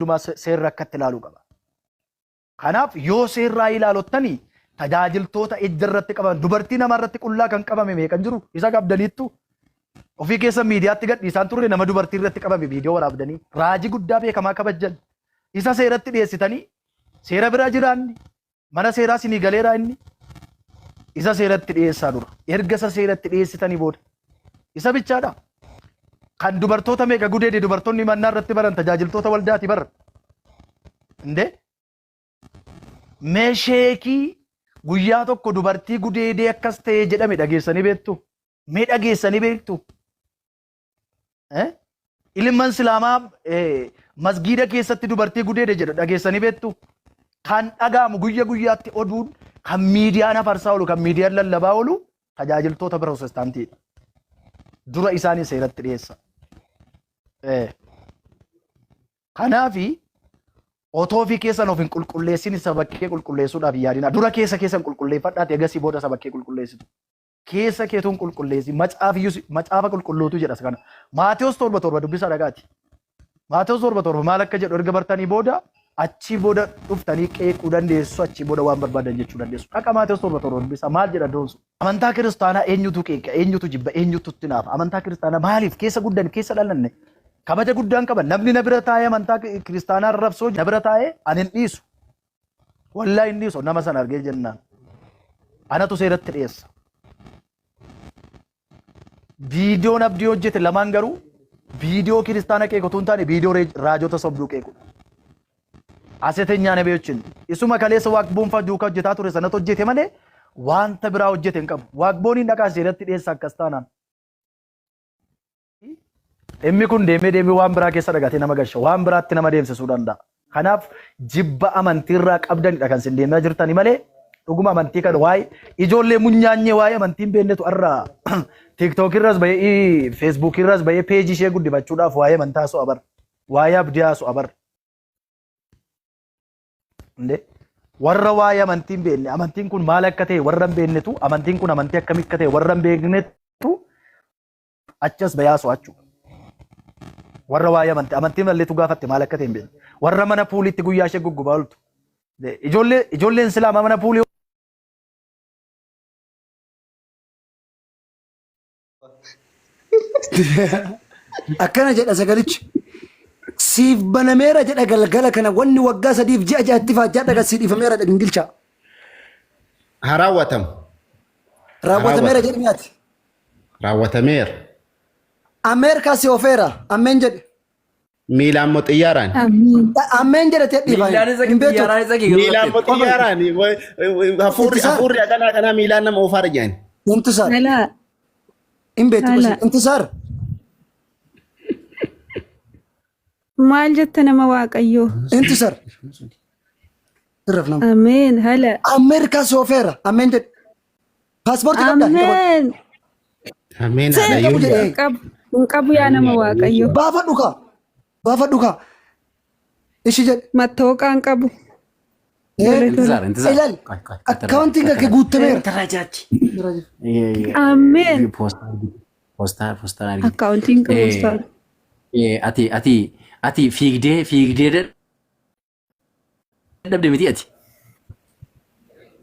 hundumaa seerri akkatti ilaaluu qaba. Kanaaf yoo seerraa ilaalottani tajaajiltoota ejja irratti qaban dubartii namaa irratti qullaa kan qabame meeqan jiru isa qabdaniittu ofii keessa miidiyaatti gadhiisaan turre nama dubartii irratti qabame viidiyoo waraabdanii raajii guddaa beekamaa kabajjan isa seeratti dhiyeessitanii seera bira jiraanni mana seeraa sinii galeeraa inni isa seeratti dhiyeessaa dura erga isa seeratti dhiyeessitanii booda isa bichaadha. Kan dubartoota meeqa gudeede dubartoonni mannaa irratti baran tajaajiltoota waldaati bar. Indee mee sheekii guyyaa tokko dubartii gudeedee akkas ta'ee jedhame dhageessanii beektu? Mee dhageessanii beektu? Eh? Ilman Islaamaa masgiida keessatti dubartii gudeede jedhu dhageessanii beektu? Kan dhaga'amu guyya guyyaatti oduun kan miidiyaan afarsaa oolu kan miidiyaan lallabaa oolu tajaajiltoota pirootestaantiidha. Dura isaanii seeratti dhiyeessa. Kanaafi otoo ofii keessan of hin qulqulleessin isa bakkee qulqulleessuudhaaf hin yaadina. Dura keessa keessan qulqulleeffadhaati egasii booda isa bakkee qulqulleessitu. Keessa keetuun qulqulleessi. Macaafiyyuu macaafa qulqulluutu jedha kana. Maatewos 7:7 dubbisaa dhagaati. Maatewos 7:7 maal akka jedhu erga bartanii booda achii booda dhuftanii qeequu dandeessu achii booda waan barbaadan jechuu dandeessu. Dhaqa Maatewos 7:7 dubbisaa maal jedha doonsu. Amantaa kiristaanaa eenyutu qeeqa eenyutu jibba eenyutu itti naafa amantaa kiristaanaa maaliif keessa guddan keessa dhalanne kabaja guddaan qaban namni na bira taa'ee amantaa kiristaanaa arrabsoo na bira taa'ee ani hin dhiisu. Wallaahi hin dhiisu nama sana argee jennaan. Anatu seeratti dhiyeessa. Viidiyoon abdii hojjete lamaan garuu viidiyoo kiristaana qeequ utuu hin taane viidiyoo raajota sobduu qeequdha. Asetenyaa nabiyochin isuma kaleessa waaqboon fa'aa duukaa hojjetaa ture sanatu hojjete malee wanta biraa hojjete hin qabu. Waaqbooniin dhaqaa seeratti dhiyeessa akkas taanaan. Dhimmi kun deemee deemee waan biraa keessa dhagatee nama gasha. Waan biraatti nama deemsisuu danda'a. Kanaaf jibba amantiirraa qabdanidha kan isin deemaa jirtani malee dhuguma amantii kana waa'ee ijoollee munyaanyee waa'ee amantii hin beeknetu har'a TikTok irras bahee Facebook irras bahee peejii ishee guddifachuudhaaf waa'ee amantaa haasa'u abar. Waa'ee abdii haasa'u abar. Indee warra waa'ee amantii hin beekne amantiin kun maal akka ta'e warra hin beeknetu amantiin kun amantii akkamii akka ta'e warra hin beeknetu achas bahee haasa'u jechuudha. Warra waa'ee amantii amantii malleetu gaafatte maal akka ta'e hin beekne. Warra mana puuliitti guyyaa ishee guggubaa ooltu. Ijoollee ijoolleen islaamaa mana puulii Akkana jedha sagalichi. Siif banameera jedha galgala kana wanni waggaa sadiif ji'a ja'atti faajjaa dhaga sii dhiifameera jedha gingilchaa. Haa raawwatamu. Raawwatameera jedhi mi'aati. Raawwatameera. Ameerikaa si ofeera. Ammeen jedhe. Miilaan moo xiyyaaraan? Amiin. Ammeen jedhe ta'e dhiifa. Miilaan isa Hin beektu. xiyyaaraan isa kee Miilaan moo xiyyaaraan? Hafuurri Intisaar. hafuurri akkanaa kanaa miilaan nama oofaara jedhan. Intisaar. Alaa. Hin beektu. Haala. Intisaar. Maal jetta nama Waaqayyoo? Intisaar. Irraf nama. Ameen. Hala. Ameerikaa si ofeera. Ammeen jedhe. Paaspoortii qabdaa? Hin qabu. Ameen. Ameen Hin qabu haadha jedhe. Hin qabu. Hin qabu yaa nama Waaqayyoo. Baafadhu kaa. Baafadhu kaa. Ishi jedhe. Mattooqaa hin qabu. Tole tole. Intisaar intisaar. Ilaali. Akkaawuntiin kan kee guutameera. Taraajachi. Ameen. Poostaa argite. Poostaa poostaa argite. Akkaawuntiin hin qabu ustaaz. Ati ati ati fiigdee fiigdee dadhabde miti ati.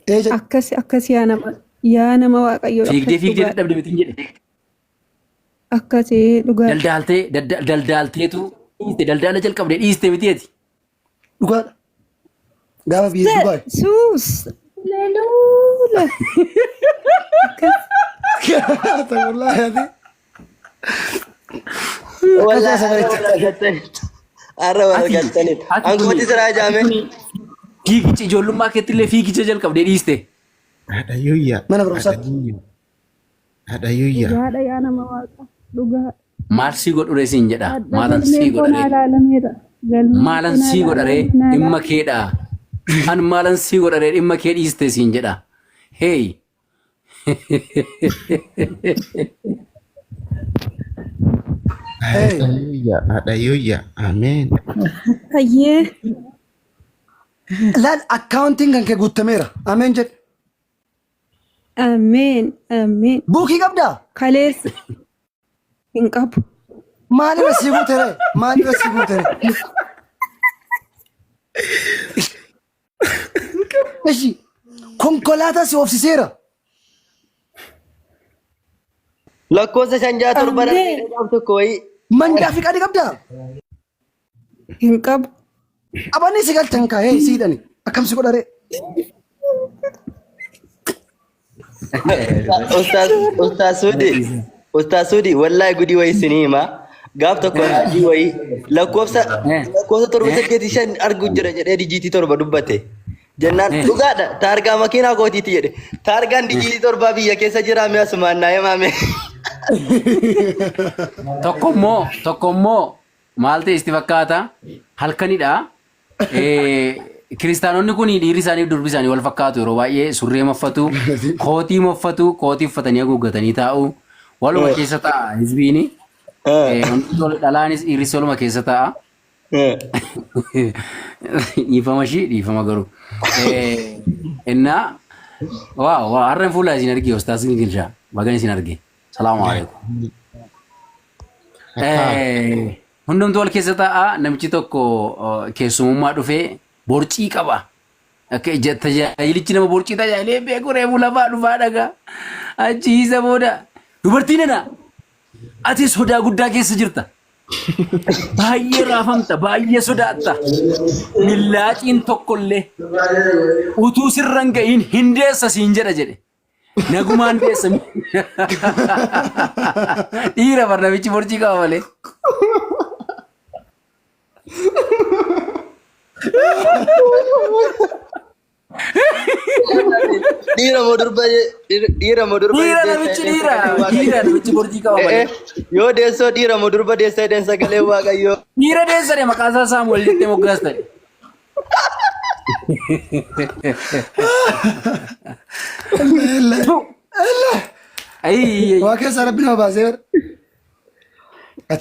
Ee jedhe. Akkas akkas yaa nama yaa nama Waaqayyoo Fiigdee akkas fiigdee dhugaa dadhabde miti hin jedhe. akkas dhugaa Daldaaltee daldaalteetu dhiiste daldaala jalqabde dhiiste miti ati. Dhugaadha. Gaafa biyya Dubaay. Suus leluula akkas Wallaahi ati. Wallahi Akkasuma har'a sagalicha. wal argattaniitu. Har'a wal Ati argattaniitu. ati kuni Ankooti siraa ati jaame. kuni fiigicha ijoollummaa keetti illee fiigicha jalqabde dhiiste. Haadha yuuyyaa. Mana Haadha barumsaatti. yuuyyaa. Haadha yuuyyaa. dhugaadha yaa nama waaqa dhugaadha. Maal sii godhure siin jedha. Hadha Maalan sii galmeen koo godhare. naa ilaalameera. Galmeen koo Maalan naa sii godhare ilaalame naa dhimma ilaalame. keedha. An maalan sii godhare dhimma kee dhiiste siin jedha. Hey. Hey. Haadha yuuyyaa. Haadha yuuyyaa. Ameen. Hayyee. Laal akkaawuntiin kan kee guutameera. Ameen jedhe. Ameen. Ameen. Buukii qabdaa? Kaleessa hin qabu. Maalirra sii guutere? Maalirra sii guutere? Ishi konkolaataa si oofsiseera. Lakkoofsa 5 6 7 Ameen. gaaf tokko wayii. Mandaa fi qaadii qabdaa? Hin qabu. Qabanii si galchan kaa hee siidhani. Akkam si godharee? Ustaaz Ustaaz Suudi Ustaaz Suudi wallaahi gudii wayii isinii hima. Gaaf tokko raajii wayii lakkoofsa lakkoofsa 7 8 5 argu jira jedhee dijiitii 7 dubbate. Jennaan dhugaadha taargaa makiinaa kootiiti jedhe. Taargaan dijiitii 7 biyya keessa jiraa mi'a sumaan naa himaame. Tokko immoo maal ta'e isti fakkaata halkanidha. Kiristaanonni kun dhiirri isaanii fi durbi isaanii wal fakkaatu yeroo baay'ee surree maffatu, kootii maffatu, kootii uffatanii haguuggatanii taa'u. Waluma keessa taa'a hizbiini. Hundi dhalaanis dhiirris waluma keessa taa'a. Dhiifama ishii dhiifama garuu. Innaa waaw waaw harreen fuula isin arge ustaas Gingilshaa bagan isin arge. Salaamu alaikum. Hundumtuu wal keessa taa'a namichi tokko keessumummaa dhufee borcii qaba. Akka ija tajaajilichi nama borcii tajaajilee beeku reefu lafaa dhufaa dhagaa. Achi isa booda dubartii nana ati sodaa guddaa keessa jirta. Baay'ee raafamta, baay'ee sodaatta. Millaaciin tokkollee utuu sirra hin ga'iin hin deessa siin jedha jedhe. Nagumaan deessa. Dhiira bar namichi borcii qaba malee. Dhiira moo durba dhiira moo durba Dhiira namichi dhiira. Dhiira namichi borcii qaba malee. Yoo deessoo dhiira moo durba deessa jedheen sagalee Waaqayyoo. Dhiira deessa dha maqaa isaa Saamu'eel jettee moggaasta. Ayii. Waa keessaa rabbi nama baasee bara.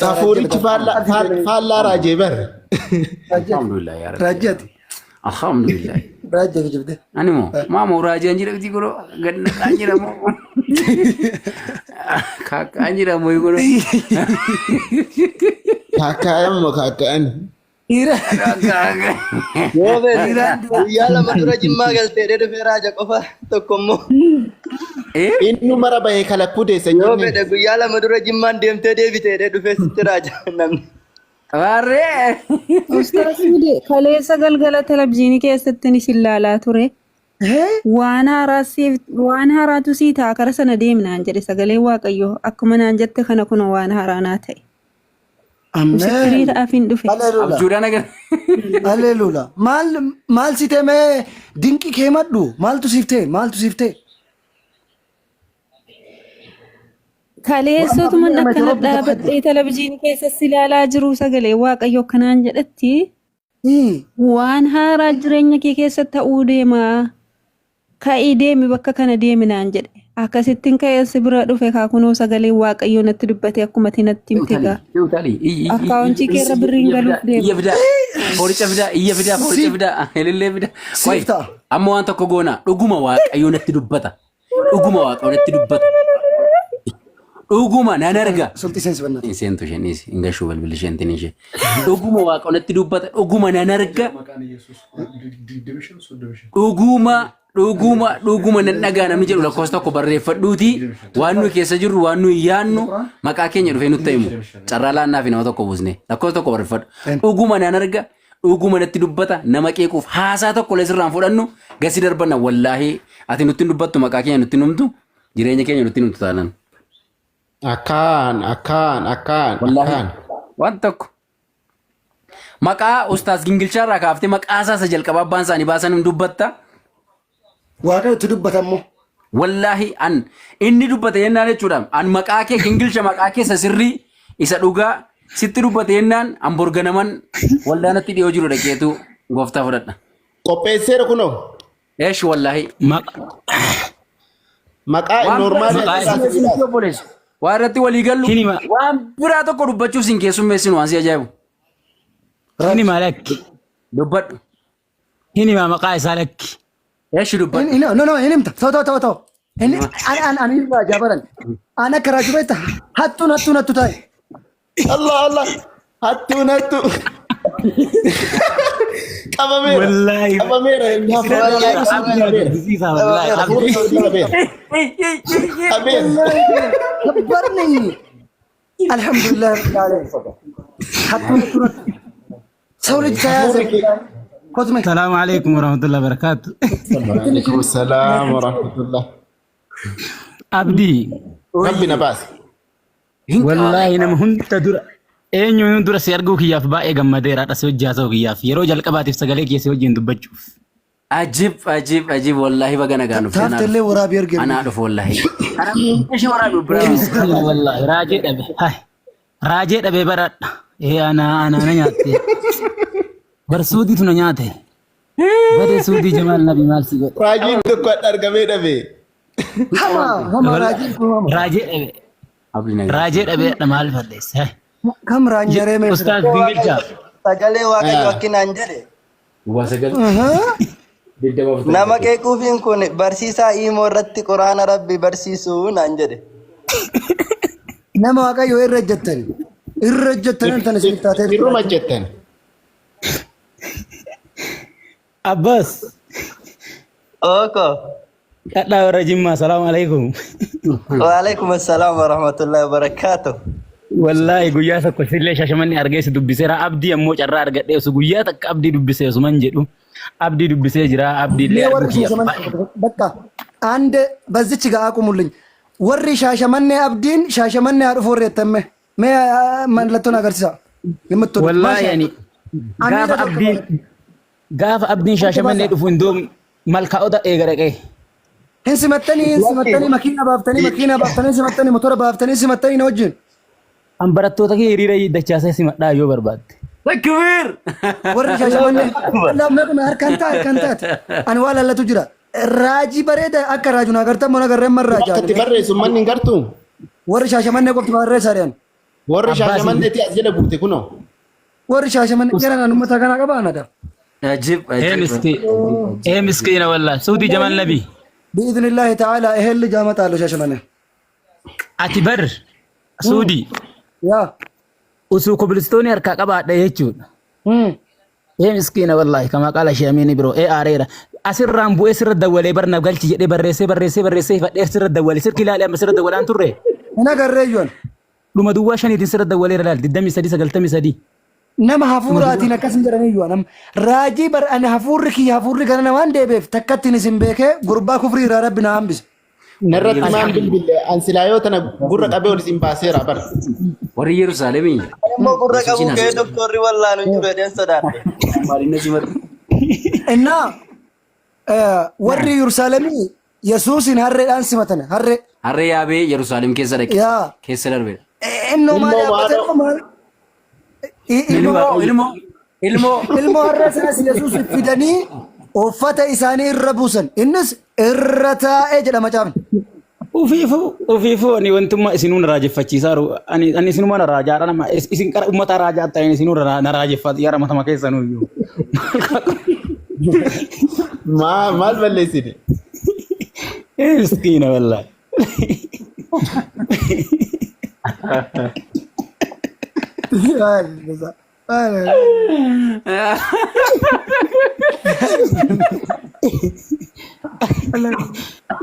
Hafuurichi faallaa raajee bar. Alhamdulillah yaa Rabbi. Raajjati. Alhamdulillah. Raajjati jibde. Ani moo maa moo raajaan jira miti godhoo gad naqaa jira moo kaakkaa jira moo godhoo. Kaakkaa'an moo kaakkaa'an. Dhiira. Yoo feete guyyaa 2 dura Jimmaa galtee dhufee raaja qofa tokko immoo. Inni mara bahee kalakkuu deessa Yoo jennee. fedhe guyyaa 2 dura Jimmaan deemtee deebitee dhufee sitti raaja namni. Warree. Ustaaz Suudee kaleessa galgala televizyiinii keessatti ni isin laalaa ture. Waan haaraa siif waan haaraatu sii ta'a kara sana deemnaan jedhe sagalee Waaqayyoo akkuma naan jette kana kunoo waan haaraa naa ta'e. Misirrii Ameen. ta'aaf hin dhufe. Haleluula. Abjuudhaan agarra. Haleluula. Maal maal si ta'e mee dinqii kee madhu maaltu siif ta'e maaltu siif ta'e? Kaleessootuman akkana dhaabadhee televizyiinii keessatti ilaalaa jiru sagalee Waaqayyoo akkanaan jedhetti waan haaraa jireenya kee keessa ta'uu deema. Ka'ii deemi bakka kana deemi naan jedhe. Akkasittiin ka'ee si bira dhufe kaa kunoo sagalee Waaqayyoo natti dubbate akkuma ati natti himte gaa. Akkaawuntii kee irra birriin galuuf deema. Iyya fidaa. Horicha fidaa. Iyya fidaa. Horicha fidaa. Elillee fidaa. Siif ta'a. Amma waan tokko goona. Dhuguma Waaqayyoo natti dubbata. Dhuguma Waaqayyoo natti dubbata. Dhuguma nan arga. Sulxii seensi bannata. Hin seentu isheen dhiisi. Hin gashuu bilbilli isheen tin ishee. Dhuguma Waaqayyoo natti dubbata. Dhuguma nan arga. Dhuguma dhuguma dhuguma nan dhagaa namni jedhu lakkoofsa tokko barreeffadhuuti waan nuyi keessa jirru waan nuyi yaannu maqaa keenya dhufee nutti himu carraa laannaa fi nama tokko buusne lakkoofsa tokko barreeffadhu dhuguma nan arga dhuguma natti dubbata nama qeequuf haasaa tokko illee sirraan fudhannu gasi darbanna wallaahi ati nutti hin dubbattu maqaa keenya nutti hin himtu jireenya keenya nutti hin himtu taanan Akkaan akkaan akkaan wallaahi akkaan. waan tokko maqaa ustaas gingilchaa irraa kaaftee maqaa isaa isa jalqabaa abbaan isaanii baasan hin dubbatta. Waaqayyo itti dubbata immoo. Wallaahi an inni dubbate jennaan jechuudha. An maqaa kee gingilcha maqaa kee isa sirrii isa dhugaa sitti dubbate jennaan an borganaman waldaanatti dhiyoo jiru dhaqeetu gooftaa fudhadha. Qopheesseera kunoo. Eesh wallaahi. Maqaa Waan normaali biraa asirraa obboleessu. Waa irratti walii gallu Hin hima. waan biraa tokko dubbachuuf sin keessummeessinu waan si ajaa'ibu. Hin hima lakki. Dubbadhu. Hin hima maqaa isaa lakki. Eesh dubbadhu. No, no, hin himta. Ta'u, ta'u, ta'u, ta'u. Inni an an an hin raajaa baran. An akka raajuu beekta. Hattuun hattuun hattu taa'e. Allah Allah hattuun hattu. Qabameera. Wallaahi. Qabameera. Wallaahi Abdii agarsiisa wallaahi. Hafuurri Saudii qabeera. Qabeera. ከባድ ነኝ። አልሐምዱሊላህ ረቢል ዓለሚን። ሀቱን ሰው ልጅ ተያዘ። ኮዝሜ ሰላም አለይኩም ወረህመቱላህ በረካቱ። Waalaikum salaam wa rahmatullah. Abdii Rabbi na baase. wallaahi nama hunda dura eenyuun dura si arguu kiyyaaf baay'ee gammadeera dhas hojii haasa'u kiyyaaf yeroo jalqabaatiif sagalee kee si wajjin dubbachuuf. Ajib, ajib, ajib, wallahi baga nagaan dhufte. Anaa taaftellee dhufu. waraabii argee Anaa dhufu wallahi. Ishee waraabi biraa. Miskiina wallaahi raajee dhabe hai raajee dhabe baradha ee anaa anaa na nyaatte bar suudiitu na nyaate bade suudii jamaal nabi maal si godhe Raajiin tokko hadha argamee dhabe. ሀማ ሀማ ራጂን kun hama raajee dhabe Abdi nagaa. raajee dhabe dha maal balleesse hai kam raanjaree mee ustaaz gingilchaa Sagalee Waaqayyo akkinaan jedhe. Waa sagal. Digdama afurtamii Nama saddeet. qeequufiin kun barsiisaa iimoo irratti quraana rabbi barsiisuu naan jedhe. Nama Waaqayyo irra ejjettan irra ejjettan tana isiniif taatee Irruma jettan. Abbas Ooko. dhadhaa warra jimmaa salaamu alaikum. Waalaikum assalaam wa rahmatullahi wa barakaatuh. Wallaahi guyyaa tokko sillee Shaashamannee argee si dubbiseera. Abdii ammoo carraa argadhee osoo guyyaa takka abdii dubbisee osuman jedhu abdii dubbisee jira abdii illee Mee arguu warri kiyyaaf Shaashamannee baay'ee. በቃ አንድ በዚች ጋር አቁሙልኝ። Warri Shaashamannee abdiin Shaashamannee haa dhufu warri jettame mee mallattoon agarsiisa. የምትወዱት Wallaahi ani gaafa abdiin gaafa abdiin Shaashamannee dhufu indoom malkaa'ota eega dhaqee. Hin simattanii hin simattanii makiina baaftanii makiina baaftanii simattanii motora baaftanii simattanii na wajjin. An barattoota kee hiriira dachaasee simadhaa yoo barbaadde. Takbiir! Warri Shaashamannee lamma harkaan ta'a harkaan taate ani waa lallatu jira. Raajii bareeda akka raajuu agartan mana agarreen marraa Akka itti jaalladha. barreessu manni hin gartuu? Warri Shaashamannee qofti barreessaa deeman. Warri Abbaas Shaashamanneetti as jala buute kunoo. Warri Shaashamannee gara naan uummata kanaa qabaa nada. Ajib, Ee ajib. miskiina ee miskiina wallaahi suudii jamal nabii. بإذن الله تعالى ይሄን ልጅ አመጣለሁ ሻሸመኔ። Ati bar suudii ያ usuu kobilistoonii harkaa qabaadha jechuudha. Ee miskiina wallaahi kama qaala sheemiini biroo ee aareera. Asirraan bu'ee sirra dawwalee barna galchi jedhee barreessee barreessee barreessee fadhee sirra dawwalee sirki ilaalee amma sirra dawwalaan turre. Hin agarree iyyuu Dhuma duwwaa shaniitiin sirra dawwaleera laal 23 93. Nama hafuuraatiin akkas hin jedhanii iyyuu anam raajii bar ani hafuurri kiyya hafuurri kana namaan deebi'eef takkattiin isin beekee gurbaa kufrii irraa rabbi na hambise. Narratti maan bilbille an silaa yoo tana gurra qabee ol isin baaseera bara. Warri Yerusaalemii. Ani immoo gurra qabu Yesuusin kee haasofsiisa. doktorri wallaanu hin jiru jedheen sodaadhe. Maaliin simatu? እና warri Yerusaalemii Yesuusin harreedhaan simatan harree. Harree yaabee Yerusaalem keessa dhaqe. Yaa Keessa darbeera. Innoo maal Ilmoo yaabbatee maaloo? maal ilmoo Ilmoo, ilmoo, ilmoo. Ilmoo harree sanas Yesuus fidanii uffata isaanii irra buusan innis irra taa'ee jedha macaafni. Ufiifuu ufiifuu ani wantummaa isinuu na raajeffachiisaa jiru ani ani isinuma na raajaadha nama isin qara uummata raajaa ta'een isinuu na raajeffatu yaara matama keessanuu iyyuu. Maa maal balleessine? Ee miskiina wallaahi.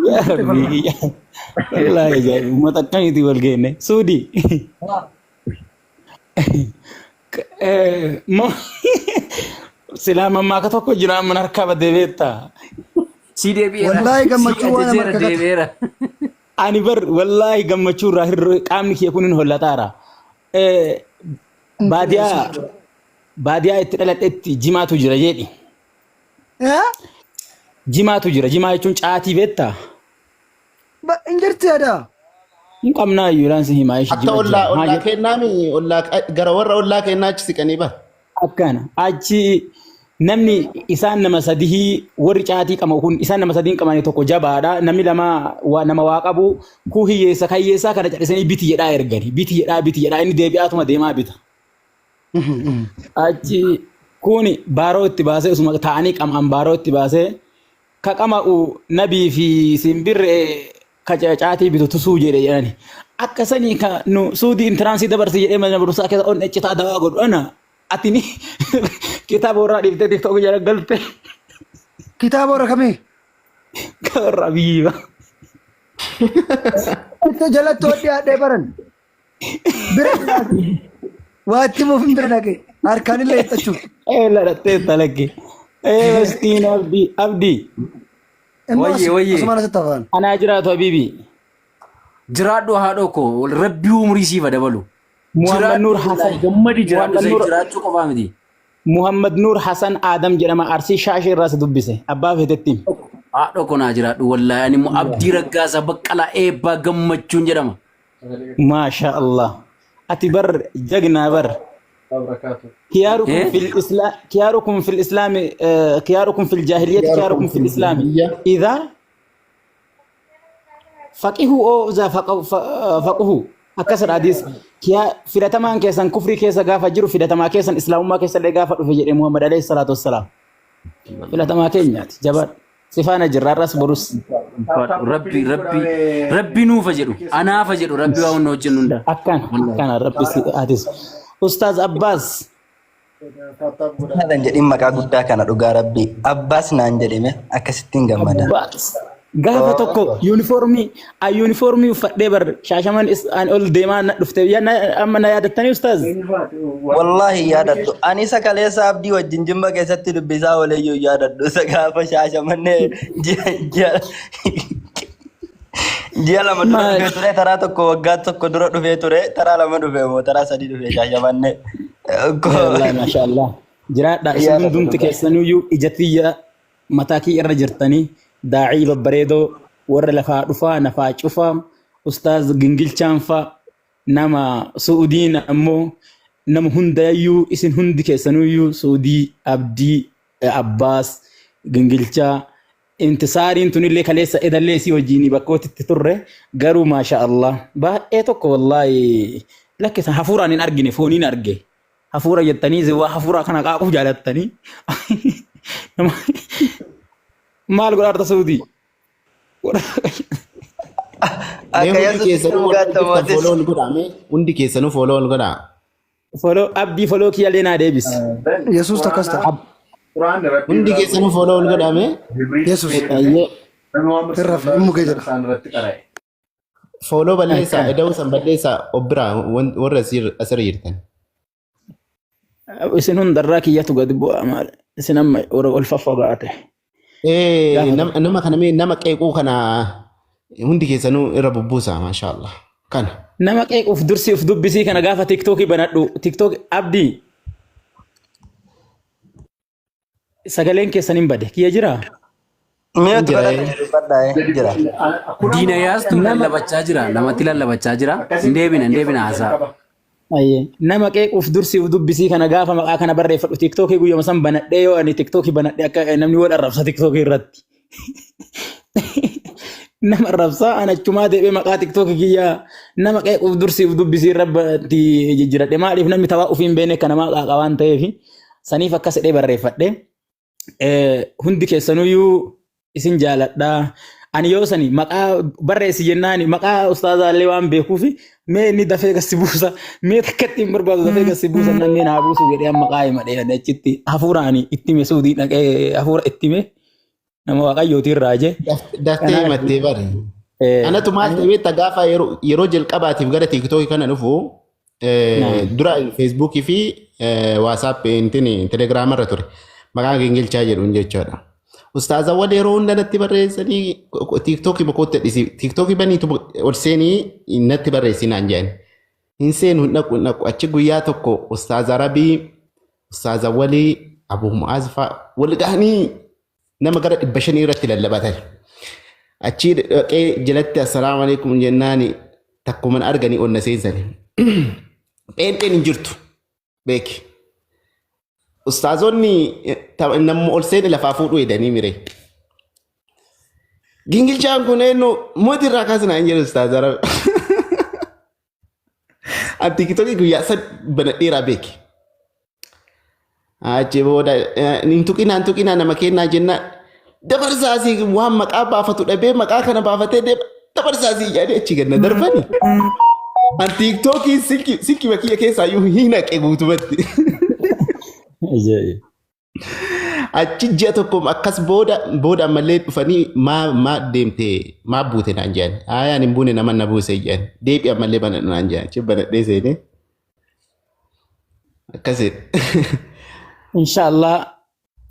Yaa Rabbii kiyya. Wallaahi ajaa'iba uummata akkamiitii wal geenne suudii. Silaa mammaaka tokko jira amma harkaa badee beektaa. Si deebi'eera. Wallaahi Si gammachuu waan nama ajajeera harka qaba. deebi'eera. Ani bar wallaahi gammachuu irraa hir'uu qaamni kiyya kun hin hollataara. Baadiyaa baadiyaa itti dhaladhetti jimaatu jira jedhi. Jimaatu jira. Jimaa jechuun caatii beektaa? Hin jirti yaada. Hin qabnaa iyyuu laan si himaa ishii Akka jima jira. ollaa Maa ollaa jedhu kennaami ollaa gara warra ollaa kennaa achi siqanii bara. Akkana achi namni isaan nama sadihii warri caatii qabu kun isaan nama sadiin qabanii tokko jabaadha namni lama nama waa qabu kuu hiyyeessa kan hiyyeessaa kana callisanii biti jedhaa ergani biti jedhaa biti jedhaa inni deebi'aatuma deemaa bita. Achi kun baaroo itti baasee osuma taa'anii qama'an baaroo itti baasee ka qama'u nabii fi simbirree ka caatii bitu tusuu jedhe jedhani. Akka sanii ka nu suudii intiraansii dabarsi jedhee mana barumsaa keessa onnee citaa dawaa godhu ana Ati ni kitaaba warraa dhiiftee TikTok jala galte. Kitaaba warra kamii? Ka warra Abiyyi ba. Itti jalatti hodhi haadhee baran. Bira waa itti himuuf hin bira dhaqe. Harkaan illee hiixachuuf. Ee ladhattee talakki. Ee miskiin Abdii Abdii. Immoo Wayye, wayye. asumaan asitti afaan. Anaa jiraatu Habiibi. Jiraadhu haadhoo koo rabbi umurii siif haa dabalu. Muhammad Nuur Jiraadhu Hasan. gammadi jiraadhu Muhammad isa Nuur jiraachuu qofaa miti. Muhammad Nuur Hasan Adam jedhama Arsii Shaashee irraa si dubbise. Abbaa feetetti. Haadhoo koo naa jiraadhu wallaahi ani immoo Abdii Raggaasaa Baqqalaa Eebbaa Gammachuun jedhama. Maasha Allah. Ati bar jagnaa bar. Khiyaarukum Eh? fil isla khiyaarukum fil islaami khiyaarukum fil jaahiliyyati khiyaarukum fil islaami. Idhaa faqihu oo za faquhu akkasidha hadiis kiyaa filatamaan keessan kufrii keessa gaafa jiru filatamaa keessan islaamummaa keessa illee gaafa dhufe jedhe Muhammad alayhi salaatu wassalaam filatamaa keenyaati jabaadhu sifaana jirra har'as borus Rabbi rabbi rabbi nuufa jedhu anaafa jedhu rabbi waa hunda hojjennu hunda. akkan akkana rabbi si atis ustaaz Abbaas Naan jedhin maqaa guddaa kana dhugaa rabbii. Abbaas naan jedhime akkasittiin gammada. Abbaas gaafa tokko yuunifoormii a yuunifoormii uffadhee bar shaashaman an ol deemaa na dhufte Ya, amma na yaadattanii ustaaz Wallaahi yaadadhu. Ani isa kaleessa abdii wajjin jimma keessatti dubbisaa ooleyyuu yaadadhu. Isa gaafa shaashamannee ji'a ji'a ji'a lama dura Maal? dhufee ture taraa tokko waggaa tokko dura dhufee ture taraa lama dhufee moo taraa sadii dhufee shaashamannee. Wallahi masha Allah. Jiraadha isin Yaadadhu hundumti dhugaa. keessanuyyuu ija tiyya mataa kiyya irra jirtanii daa'ii babbareedoo warra lafaa dhufaa nafaa cufaa ustaaz gingilchaan fa nama su'udiin ammoo nama hundayyuu isin hundi keessanuyyuu su'udii abdii abbaas gingilchaa Intisaariin tunillee kaleessa edallee isii wajjin bakkooti itti turre garuu maasha Allah baay'ee tokko wallaahi lakkisa hafuuraan hin argine fooniin arge hafuura jettanii waa hafuuraa kana qaaquuf jaalattanii maal godhaa arta suutii Mee Akka hundi yesuus keessanuu warra dhugaatti jirtan mootis. follow ol godhaa mee hundi keessanuu follow ol godhaa. Follow abdii follow kiyyallee naa deebisi. Yesuus takkas ta'a. Quraanni rabbii Hundi irraa keessanuu follow ol godhaa mee. Jibriil Yesuus Ayyee Nabi Muhammad hin rafe sallallahu hin mugee alaihi jedha. wasallam isaan irratti qara'e. Follow balleessaa Akkana. eda'uu san balleessaa of biraa warra asirra jirtan. Isin hundarraa kiyyatu gadi bu'aa maal isin amma warra ol faffagaate. Eh, Gaafa nama kana mee nama qeequu kana hundi keessanuu irra bubbuusa maashaallah. Kana. Nama qeequuf dursi uf dubbisii kana gaafa tiktookii banadhu tiktook abdii sagaleen keessan hin bade kiyya jiraa? Mi'a Hin jira godhadha eh. dubbadhaa Gadi jira. kun amma Diina yaastu Nama lallabachaa jira namatti lallabachaa jira hin akkasitti deebina hin deebina dhaggeeffachuu haasaa. jalqaba. Ayyee. Nama qeequuf dursi uf dubbisii kana gaafa maqaa kana barreeffadhu tiktookii guyyuma san banadhee yoo ani tiktookii banadhee akka namni wal arrabsa tiktookii irratti. Nama arrabsaa an achumaa deebi'ee maqaa tiktookii kiyyaa nama qeequuf dursi uf dubbisii irratti jijjiiradhe maaliif namni tawaa ofii hin beekne akka namaa qaaqa waan ta'eef saniif akkas jedhee barreeffadhe. Hundi keessanuyyuu isin jaaladha. Ani yoo sani maqaa barreessi jennaani maqaa ustaazaallee waan beekuufi mee inni dafee gasi buusa mee takkatti hin barbaadu dafee gasi buusa namni naa buusu jedhee amma maqaa himadhee ani achitti hafuuraani itti hime suudii dhaqee hafuura itti hime nama waaqayyootiin raaje. Daftee Kanaaf himattee bari. Anatu maal ani ta'e beektaa gaafa yeroo jalqabaatiif gara tiiktookii kana dhufu naam dura feesbuukii fi waasaap intin telegiraama irra ture. Maqaan gingilchaa jedhuun jechuudha. Ustaazawwan yeroo hunda natti barreessanii tiiktookii bakootti dhisi tiiktookii baniitu ol seenii natti barreessinaan jedhan. Hin seenu hin dhaqu hin dhaqu achi guyyaa tokko ustaaz Arabii ustaaz Awwalii Abuu Mu'aaz fa'a wal gahanii nama gara 500 irratti lallabatan. Achii dhaqee jalatti assalaamu alaikum jennaani takkuman arganii ol na seensani. Pheenxeen hin jirtu beeki. Ustaazonni namuma ol seene lafaa fuudhuu hedanii mire. Gingilchaan kun eenyu mootii irraa kaasnaa hin jedhu ustaaz Arabi. Ati tiktookii guyyaa sad banadheeraa beeki. Achi booda hin tuqinaa hin tuqinaa nama kennaa jennaan dabarsaasii waan maqaa baafatu dhabee maqaa kana baafatee deema dabarsaasii jedhanii achi ganna darbani. An tiiktookii silkii silkii kiyya keessaa iyyuu hin haqe guutumatti. Ajaa'iba. Achi ji'a tokko akkas booda booda ammallee dhufanii maa maa deemte maa buute naan jedhan. Ayaan hin buune nama na buuse jedhan. Deebi ammallee banadhu naan jedhan. Achi banadhee seenee akkasidha. Inshaallah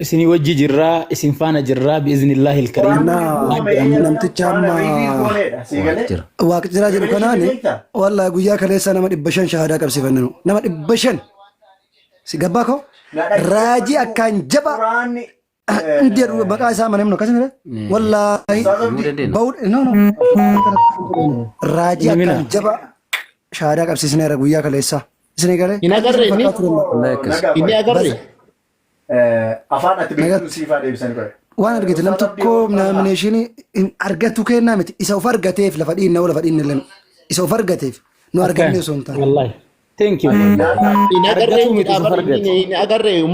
isinii wajji jirraa isin faana jirraa bi'iznillaahi ilkariim. Innaa namticha amma Jira. Waaqa jiraa jedhu kanaani wallahi guyyaa kaleessa nama 500 shahaadaa qabsiifanne nu nama 500 si gabbaa koo raajii akkaan jabaa Quraanni hin jedhu maqaa isaa mana himnu akkasuma wallahi Himuu dandeenya. ba'u no no raajii Himina. akkaan jabaa shahaadaa qabsiisneera guyyaa kaleessa isinii galee Hin agarre inni? Wallahi akkas. Inni agarre? Afaan ati beektu siifaa deebisanii qoe. Waan argite nam tokko naamineeshinii hin argatu kennaa miti isa of argateef lafa dhiinna lafa dhiinna illee isa of argateef nu arganne osoo hin taane. Wallahi. Thank you. Hin agarre Argatu miti isa jedhaa argate. hin agarre.